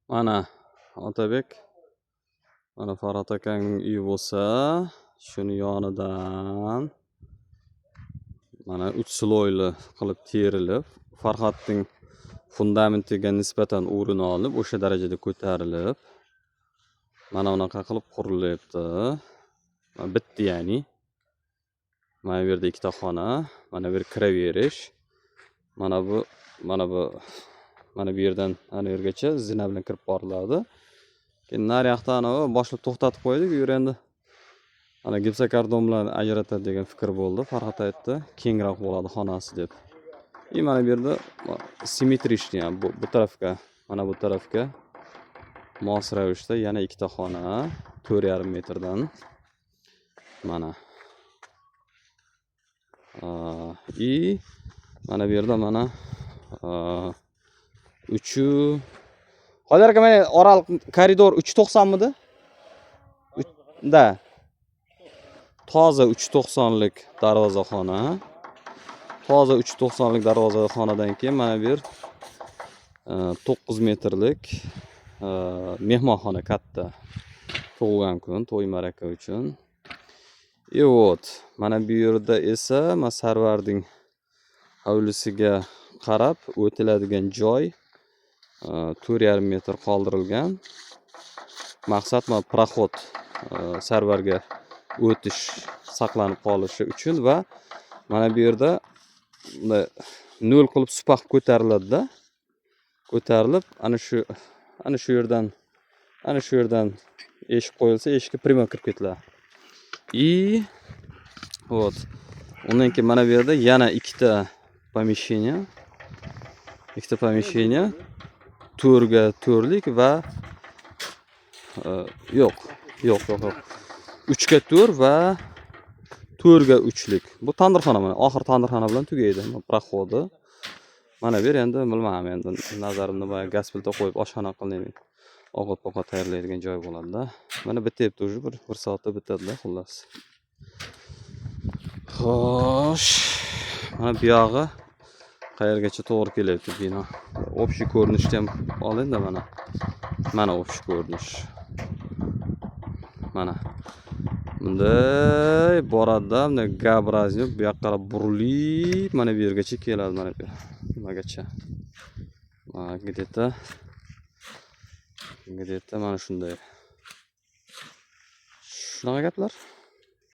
Mana, Otabek, mana Farhod akangning uyi bo'lsa, shuni yonidan mana uch слой li qilib terilib, Farhodning fundamentiga nisbatan o'rin olib, o'sha darajada ko'tarilib, mana bunaqa qilib qurilyapti. Mana bitti, ya'ni mana bu yerda ikkita xona, mana bu yer kiraverish, mana bu, mana bu, mana bu yerdan ana yergacha zina bilan kirib boriladi. Keyin nariyoqda anavi boshlab to'xtatib qo'ydik. U yer endi ana gipsokarton bilan ajratadi degan fikr bo'ldi. Farhod aytdi, kengroq bo'ladi xonasi deb. И mana bu yerda симметричный, bu tarafga, mana bu tarafga mos ravishda yana ikkita xona, 4,5 metrdan. Mana. И mana bu yerda mana uchu. Hozir aka, mana oraliq koridor 3,90 midi? Да. Toza 3,90lik darvozaxona. Toza 3,90lik darvozaxonadan keyin mana bu yer 9 metrlik mehmonxona katta. Tug'ilgan kun, to'y ma'raka uchun. И вот, mana bu yerda esa mana Sarvarning hovlisiga qarab o'tiladigan joy 4,5 metr qoldirilgan. Maqsad mana проход, Sarvarga o'tish saqlanib qolishi uchun va mana bu yerda bunday nol qilib, supa qilib ko'tariladida. Ko'tarilib, ana shu yerdan eshik qo'yilsa, eshikka прямо kirib ketiladi. И вот, undan keyin mana bu yerda yana ikkita помещение, ikkita помещение 4 ga 4lik va yo'q, yo'q, yo'q, yo'q. 3 ga 4 va 4 ga 3lik. Bu tandirxona, mana oxiri tandirxona bilan tugaydi. Mana проход i. Mana bu yer endi bilmadim, endi nazarimda boya gaz plita qo'yib oshxona qilinadi. Ovqat ovqat tayyorlaydigan joy bo'ladi-da. Mana bityapti уже, bir soatda bitadi-da, xullas. Xo'sh, mana bu yog'i qayergacha to'g'ri kelyapti bino. Общий ko'rinishni ham oling-da mana. Mana общий ko'rinish. Mana. Bunday boradi-da, bunday G-образный bu yoqqa qarab burilib, mana bu yergacha keladi, mana bu nimagacha. Mana где-то mana shunday. Shunaqa gaplar.